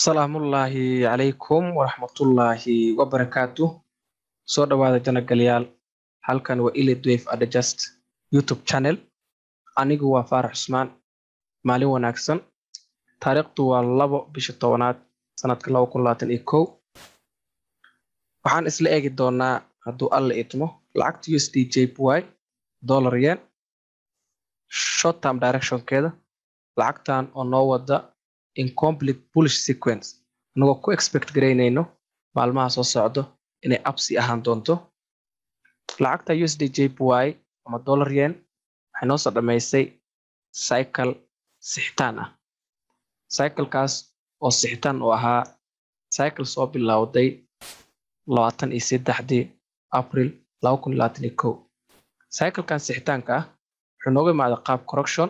Salaamullaahi calaykum waraxmatullaahi wabarakaatu. Soo dhawaada janagalayaal. Halkan waa Elliott Wave Adjust YouTube channel. Anigu waa Faarax Cusmaan. Maalin wanaagsan. Taariikhdu waa 2 bisha 10aad sanadka 2021. Waxaan isla eegi doonaa, hadduu Alla idmo, lacagta USD JPY, dollar yen, short term directionkeeda. Lacagtan oo noo wada incomplete bullish sequence, anagoo ku expect garaynayno maalmaha soo socdo inay up sii ahaan doonto. Lacagta USD JPY ama dollar yen waxay noo soo dhammaysay cycle sixitaan ah, cyclekaas oo sixitaan uu ahaa cycle soo bilowday 23dii April 2021. Cyclekan sixitaanka ah wuxuu nooga imaaday qaab correction,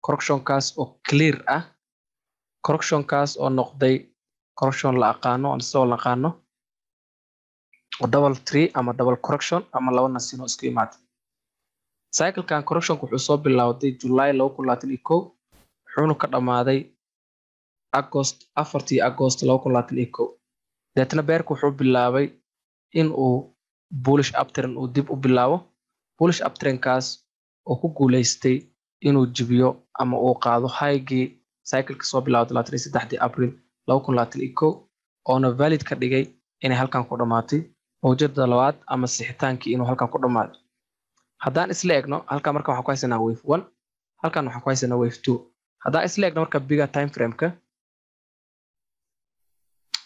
correctionkaas oo clear ah, correctionkaas oo noqday correction la aqaano aan isagoo la aqaano oo double three ama double correction ama laba nasino isku imaada. Cyclekan correctionka wuxuu soo bilowday July 2021, wuxuuna ka dhammaaday August, 4tii August 2021. Deetna bearka wuxuu bilaabay in uu bullish uptrend uu dib u bilaabo, bullish uptrendkaas oo ku guuleystay inuu jibiyo ama uu qaado highgii cycleka soo bilowday 23dii April 2021, oona valid ka dhigay inay halkan ku dhammaatay mawjada labaad ama sixitaankii inuu halkan ku dhammaado. Haddaan isla egno halkan marka, waxaan ku haysanaa wave one, halkan waxaan ku haysanaa wave two. Haddaan isla egno marka bigger time frameka,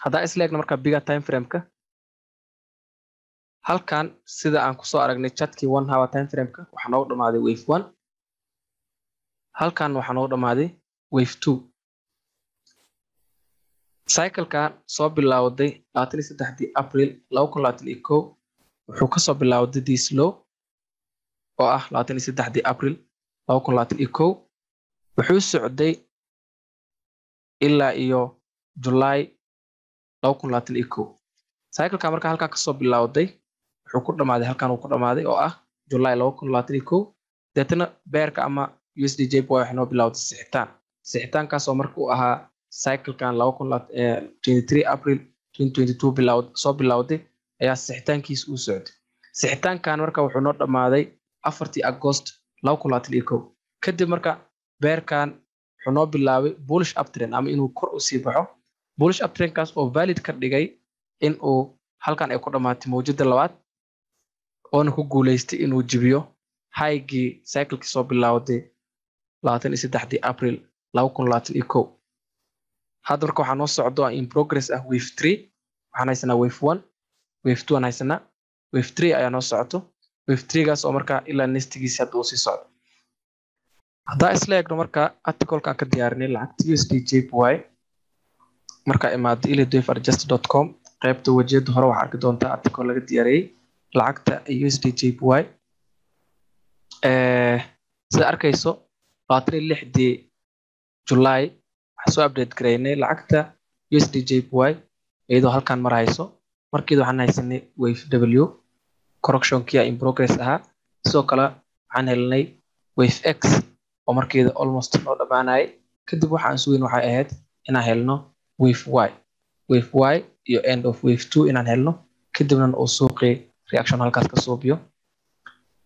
haddaan isla egno marka bigger time frameka, halkan sida aan kusoo aragnay chartkii 1 hour time frameka, waxaa noogu dhamaaday wave one, halkan waxaa noogu dhamaaday wave two. Cyclekan soo bilowday 23dii April 2021 wuxuu kasoo bilowday this low oo ah 23dii April 2021, wuxuu socday ilaa iyo July 2021. Cycleka marka halkan kasoo bilowday wuxuu ku dhamaaday halkan uu ku dhamaaday oo ah July 2021. Deetna bearka ama USD JPY waxay noo bilowday sixitaan, sixitaankaas oo marka uu ahaa cyclekan 2023 April 2022 soo bilowday ayaa sixitaankiis uu socday. Sixitaankan marka wuxuu noo dhamaaday 4tii August 2021. Kadib marka bearkan wuxuu noo bilaabay bullish uptrend ama inuu kor usii baxo, bullish uptrendkaas oo valid ka dhigay in uu halkan ay ku dhamaatay mawjada labaad, oona ku guuleystay inuu jibiyo highgii cyclekii soo bilowday 23dii April 2021. Hadda marka waxaa noo socdo in progress ah wave three. Waxaan haysanaa wave one, wave two aan haysanaa, wave three ayaa noo socoto, wave threegaas oo marka ilaa nestigiisi hadda uu sii socdo. Haddaa isla eegno marka articlekan ka diyaarinay lacagta USD JPY, markaa imaado elliottwaveadjust.com, qaybta wajiyada hore, waxaa arki doontaa article laga diyaariyey lacagta USD JPY. Sida arkayso, 26dii July waxaan soo update gareynay lacagta USD JPY iyadoo halkan marayso. Markeeda waxaan haysanay wave W, correctionkia in progress ahaa. Sidoo kale waxaan helnay wave X oo markeeda almost noo dhamaanayay. Kadib waxaan sugeyn waxay ahayd inaan helno wave Y, wave Y iyo end of wave two inaan helno, kadibna uu suuqii reaction halkaas ka suubiyo.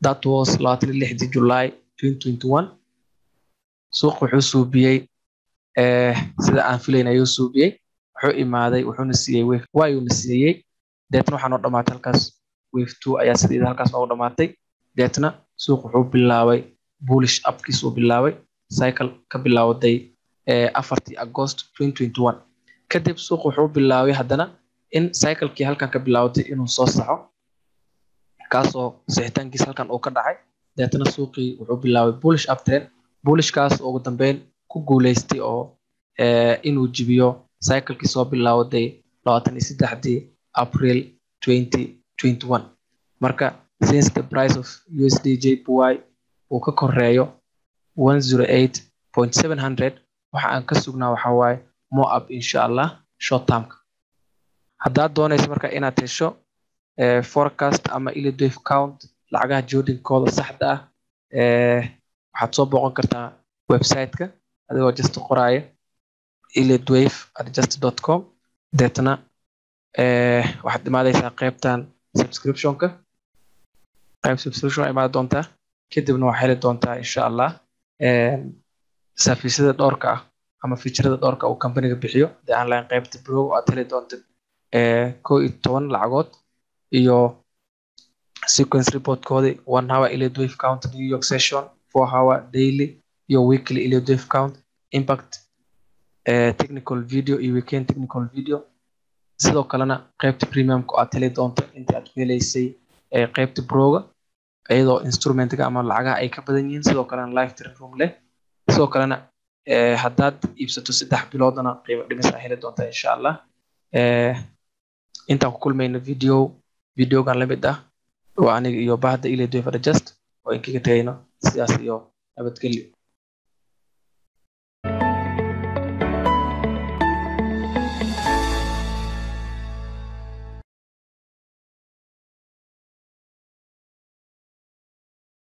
That was 26dii July 2021. Suuq wuxuu suubiyey sida aan filayn ayuu suubiyey. Wuxuu imaaday, wuxuuna siiyey wave Y uuna siiyey. Deetna waxaa noo dhamaatay halkaas, wave two ayaa sideeda halkaas noogu dhamaatay. Deetna suuq wuxuu bilaabay bullish upkiis uu bilaabay, cycle ka bilowday 4tii August 2021. Kadib suuq wuxuu bilaabay haddana in cyclekii halkan ka bilowday inuu soo saxo, kaasoo sixitaankiis halkan uu ka dhacay. Deetna suuqii wuxuu bilaabay bullish uptrend, bullishkaas oo ugu dambeyn ku guuleystay oo inuu jibiyo cyclekii soo bilowday 23dii April 2021. Marka since the price of USD JPY uu ka koreeyo 108.700, waxa aan ka sugnaa waxa waaye more up, insha Allah, short termka. Haddaad doonayso marka inaad hesho forecast ama Elliott Wave count, lacagaha joodinkooda saxda ah, waxaad soo booqan kartaa website-ka adigoo just qoraaya elliottwaveadjust.com. Deetna waxaad imaadaysaa qaybtan subscriptionka. Qayb subscription imaadi doontaa, kadibna waxaa heli doontaa, insha Allah, serviceyada dhowrka ah ama featurada dhowrka uu companyga bixiyo. Hadii aan lahayn qaybta pro, aad heli doontid 11 lacagood iyo sequence reportkoodii, 1 hour Elliott Wave count, New York session, 4 hour, daily iyo weekly Elliott Wave count, impact technical video iyo weekend technical video. Sidoo kalena qaybta premiumka aad heli doonto inta aad ku heleysay qaybta proga, iyadoo instrumentiga ama lacagaha ay ka badan yihiin. Sidoo kalena live trading room leh. Sidoo kalena haddaad iibsato 3 biloodna qiimo dhimis aa heli doontaa, insha Allah. Intaan ku kulmayno videogan lamid ah, waa aniga iyo bahda Elliott Wave Adjust oo inkaga tagayno sidaas iyo nabadgelyo.